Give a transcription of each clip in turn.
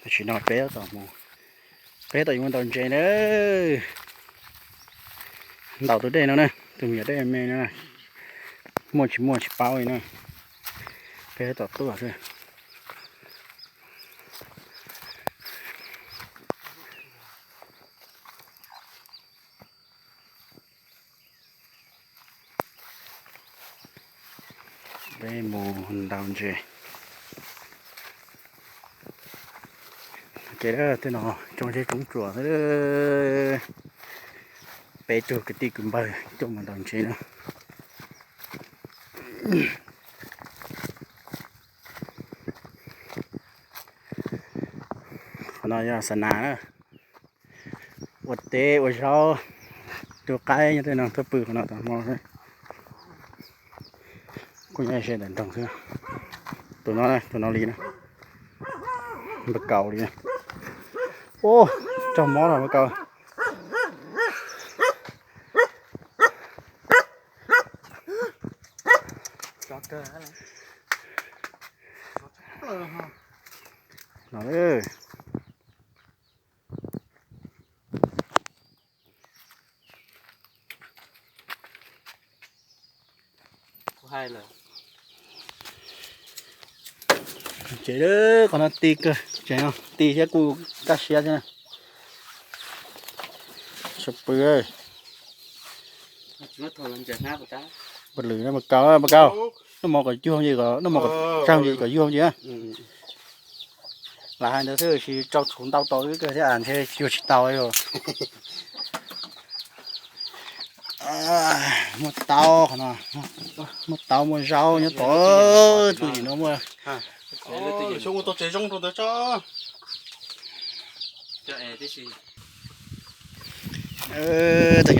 Tam sim no peb tab tom mus, peb tab tom yuav mus ntaus ntses na. Ntaus tus dej no na, tus me nyuam dej me no, muaj tsis muaj tsis paub li na. Peb tab tom tuaj xwb. Peb mus ntaus ntses. Ces tej no coob zeb coob tsuas xwb. Peb tug kwv tij kwv npawg coj mus ntaus ntses na. Qhov no yog xa nas na. Ua teb ua zaub, tu qaib nyob tej no tuaj pw qhov no tau hmo xwb. Kuj nyob ze ntawm nroog xwb. Tus no, tus no li na, npawg Kaus li na. Ub, raug mob lawm npawg Kaus. Ces qhov no ti kawg, ces no ti thiab kuj kaj siab thiab. Sab pw. Pw lwm no, npawg Kaus, npawg Kaus, noj mov kom yuag, noj mov kom tsawg kom yuag ces. Lam hais ntawd xwb, sis rau txhuv ntau tau kawg thiab, ntshe yuag tsis tau li. Muaj taub qhov no, muaj taub muaj zaub nyob tod, tus tim no muaj. Tus nyob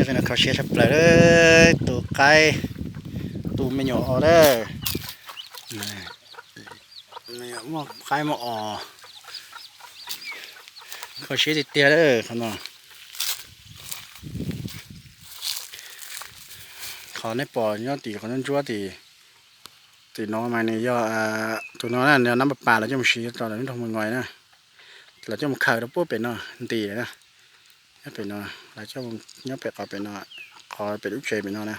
ntawm no kho siab tshaj plaws, tu qaib, tu me nyuam os lawm. Muaj qaib muaj os, kho siab tiag tiag lawm qhov no. Qhov nej pom nyob tim qhov ntsuab ntsuab tim, tim no mas nws yog, tus no nab pas pas lawv coj mus siv rau lawv lub nroog Mus Ngois na. Lawv coj mus khaws rau puag pem no nti lawm na. Nyob pem no, lawv coj mus nyob pem qhov pem no, qhov pem lub tsev pem no na.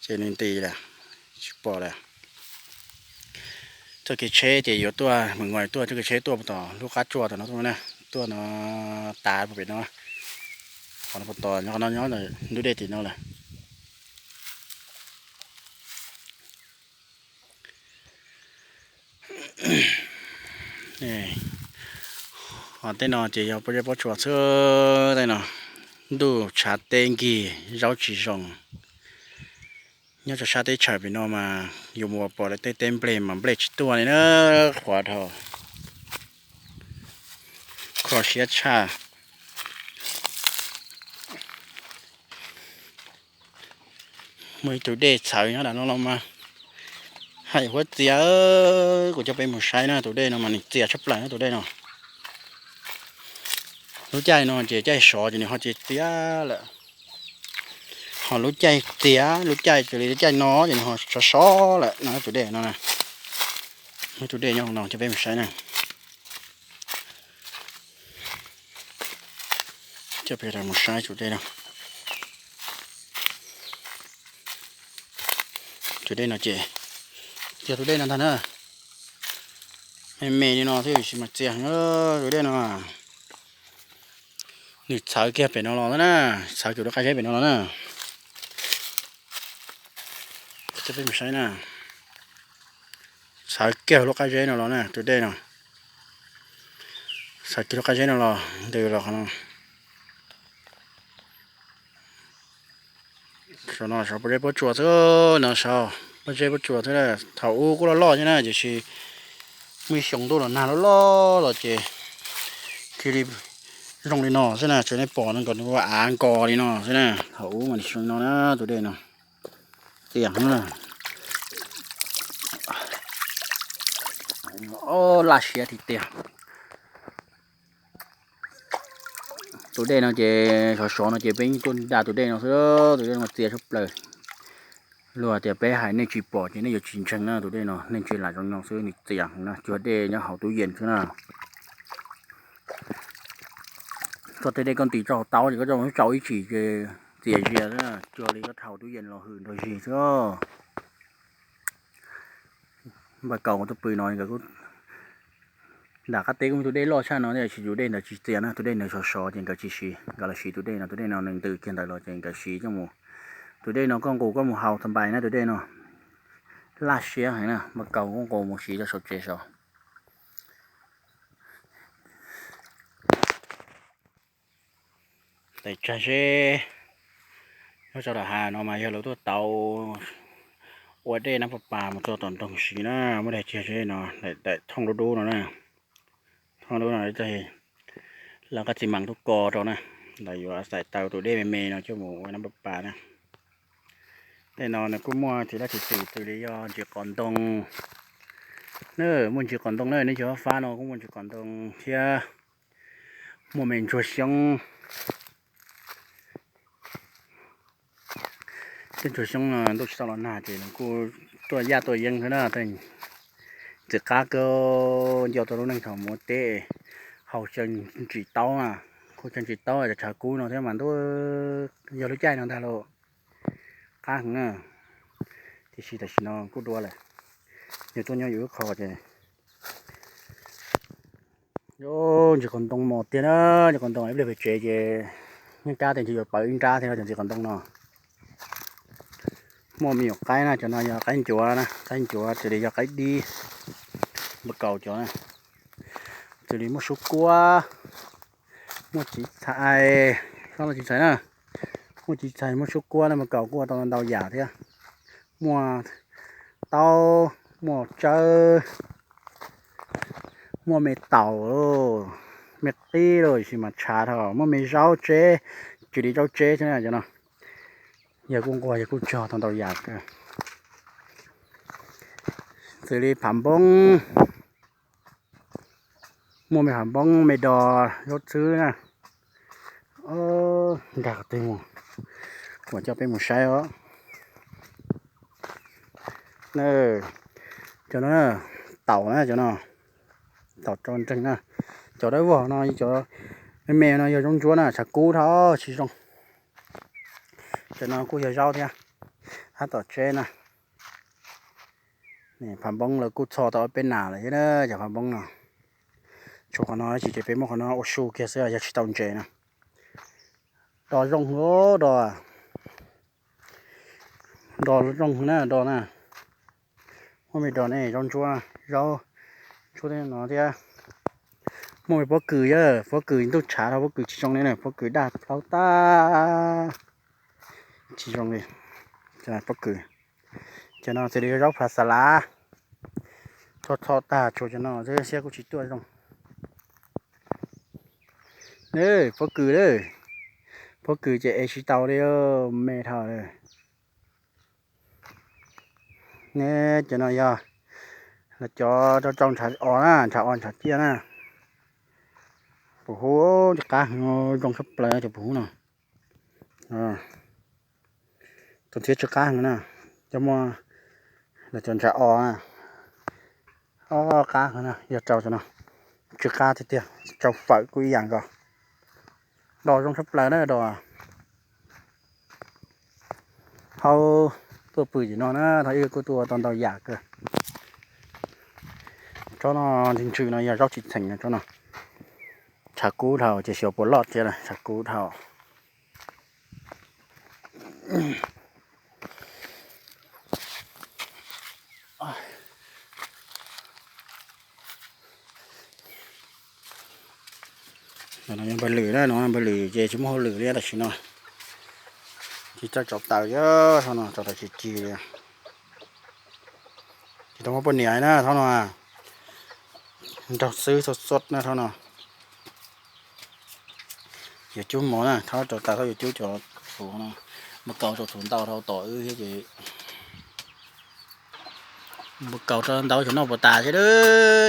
Ces nws nti lawm, tsis pom lawm. Txoj kev tsheb ces yuav tuaj Mus Ngois tuaj, txoj kev tsheb tuaj puag tom lub qab tsuas tom no tuaj na, tuaj no tav puag pem no. Qhov no puag tom, qhov no nyob ntawm ntug dej tim no lawm. Ho tej no ces yog pob zeb pob tsuas xwb tej no. Ntuj tshav teb nkig zaub tsis zoo. Nyob rau sab teb chaws pem no mas yus mus pom lawv tej teb nplej mas nplej tsis tuaj li na, qhuav dhau. Kho siab tshaj. Muaj ib tug dej txhawv nyob nram no los mas hais huab txias, kuv coj peb mus saib na, tus dej no mas nws txias tshaj plaws na tus dej no. Lub caij no ces caij sov ces nws ho txias txias lawm. Ho lub caij txias, lub caij raws li lub caij no ces nws ho sov sov lawm no tus dej no. Muaj tus dej nyob no coj peb mus saib na. Coj peb mus saib tus dej no. Tus dej no ces, yog tus dej no ntag na. Me me li no thiab sis mas txias heev tus dej no. Nws txhawv kiag pem no los na, txhawv kiag lub qab zeb pem no los na. Coj peb mus saib na. Txhawv kiag lub qab zeb no los na tus dej no. Txhawv kiag lub qab zeb no los ntws los qhov no. Saum no saum pob zeb pob tsuas xwb no, saum pob zeb pob tsuas xwb na. Thaum ub kuj loj loj thiab na, tiam sis muaj ib xyoo ntuj los nag loj loj los ces cia li zoo li no xwb na. Tsuas nej pom no nkawd ua av nkos li no xwb na. Thaum ub mas zoo li no na tus dej no. Tias laj siab tiag tiag. Tus dej no ces sov sov no ces peb yeej tuaj da tus dej no xwb, tus dej no txias tshaj plaws. Luag tias peb hais nej tsis pom ces nej yuav tsis ntseeg na, tus dej no nej ntsia lam zoo no xwb, nws txias heev na, cuag dej nyob hauv tub yees xwb na. Txoj tej dej koj ntim tso hauv taub ces koj coj mus tsau ib tsam ces txias zias xwb, cuag li koj dhau tub yees los hwm nrog zig xwb. Npaj Kaus tus pw no nkawd kuj nram qab teb kuj muaj tus dej loj tshaj no, tiam sis tus dej ntawd tsis txias na, tus dej ntawd sov sov ces nkawd tsis siv, nkawd los siv tus dej no, tus dej no nws ntws kiag ntawd los ces nkawd siv coj mus. Tus dej no koj nqus koj mus haus tag npais na, tus dej no laj siab heev na, Npaj Kaus kuj nqus mus siv rau saum tsev saud. Daim tsag seb, nyob rau daim hav no mas yog lawv tuaj tau ua dej Nab Pas Pas mus txog tom nroog Siv na, muab daim tsag seb no, daim thooj dub dub no na, thooj dub no, lawv qab txiv mas tuaj ko rau na, lawv yuav xaim taw tus dej me me no coj mus ua Nab Pas Pas na. Tej no nws kuj muaj tsis dab tsis txim, xws li yog ntsis qos ntoo na, muaj ntsis qos ntoo na, nej cov fab no kuj muaj ntsis qos ntoo thiab, muaj me ntsuag xyoob. Tej ntsuag xyoob no ntuj tsis tau los nag ces nws kuj tuaj yaj tuaj yeeb xwb na. Ntxim qab kawg, nco tau lub neej thaum mus ua teb haus xyaw ntsis taub na, haus xyaw ntsis taub cov tshav kub no thiab mas ntuj, yog lub caij no ntag lauj, qab heev na. Tiam sis tam sim no kuj dua lawm, yus tuaj nyob yus lub qhov ces ntsis qos ntoo mos tiag na, ntsis qos ntoo ib pliag pem tsev ces nyob kab tes ntshe yuav pawv ib nrab thiab cov ntsis qos ntoo no. Muaj me nyuam qaib na, cov no yog qaib ncuav na, qaib ncuav xws li yog qaib dib, Npaj Kaus cov na, xws li muaj sub kuab, muaj txiv txhais, txiv txhais na, muaj txiv txhais muaj sub kuab na, Npaj Kaus kuj ua tau ntau yam thiab, muaj taub, muaj tsawb, muaj me taum, me qib los sis mas tshav dhau, muaj me zaub tseb, xws li zaub tseb xwb na cov no. Yawg kuj nquag yawg kuj tsog tau ntau yam, xws li phav npoob, muaj me phav npoob me dos zaub txhwb na. Nkag qhov twg mus, kuv coj peb mus saib os. Cov no taum na, cov no taum tso nreeg na. Cov dawb vog no, cov me me no yog zaub ntsuab na, tshav kub dhau tsis zoo. Cov no kuj yog zaub thiab, hab tom tseb na. Phav npoob lawv kuj txho tau ob peb nas lawm thiab, cov phav npoob no. Tshuav qhov no tsis ces peb muab qhov no ua su kiag xwb, yog tsis tau ntses na. Dos zoo, dos, dos zoo na, dos na. Muaj me dos ne, zaub ntsuab, zaub ntsuab no thiab. Muaj me pob kws, pob kws ntuj tshav dhau pob kws tsis zoo li na, pob kws daj plaub tag, tsis zoo li pob kws. Cov no xws li zaub phav xas lav, txho txho tag tshuav cov no xwb, siab kuj tsis tuaj zoo. Pob kws, pob kws ces ev tsis tau li, me dhau lawm. Ne, cov no yog cov rau rau ntshav os na, ntshav os ntshav ciaj na. Puas huv, qab heev, zoo tshaj plaws cov puas huv no. Tus thiab tsw qab heev na, cov muaj cov ntshav os na. Ob qab heev na, yog rau cov no tsw qab tiag tiag, rau fawm kuj ib yam nkaus. Dos zoo tshaj plaws na, dos. Hauv tuaj pw tim no na, thaum ub kuj tuaj tau ntau yam kawg. Tsob no ntsws ntsws no yog zaub tsis txheem no, tsob no. Tshav kub dhau ces xyov puas loj thiab, tshav kub dhau. Npawg Lwm na, no Npawg Lwm ces tsis muaj hauj lwm li tam sim no. Tsis txawj tsau taws, thaum no tsau taws tsis cig li. Tsis tau muaj poj niam na, thaum no nraug xwb xua xua na, thaum no. Yuav cub mov na, thaum tsau taws thaum yuav cub cov txhuv no, npawg Kaus tsau txhuv ntau dhau tom wb thiab ces npawg Kaus rau ntau cov noj puas tas thiab,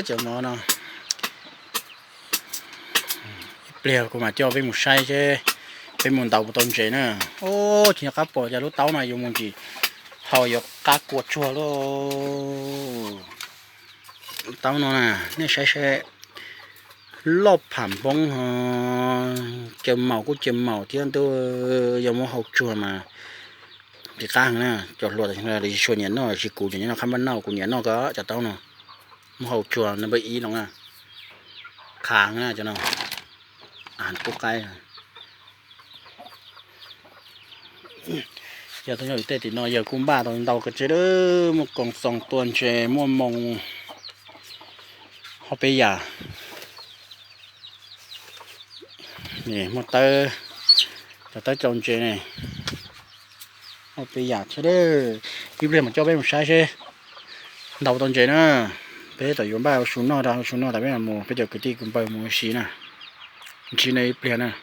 cov mov no. Ib pliag kuv mam coj peb mus saib seb peb mus ntaus puas tau ntses na. Ub, tsis nco qab pom cas lub taub no yuav mus ntsis Thaum yuav qab kua tsuag lauj. Taub no na, nej saib saib, loj pham npoob ho, caws maum kuj caws maum thiab ntuj, yog muab hau tsuag mas nqis qab heev na. Cov hluas tam sim no lawv tsis tshua nyiam noj, tsis kuv cov nyob no qab npaj noj, kuv nyiam noj ko cov taub no. Muab hau tsuag no npawb ib no na, qab heev na cov no, qub qaib. Yog tej tim no yawg kuj npaj tau ntau kawg tsev, muaj koos xoos tua ntses, muaj moos, hauv peb yam, muaj tawb, cov tawb rau ntses ne, hauv peb yam thiab. Ib pliag mam coj peb mus saib seb ntau tau ntses na. Peb tam yuav npaj ua su noj, ua su noj tas peb mam mus, peb cov kwv tij kwv npawg mus ua si na. Ntsib nej ib pliag na.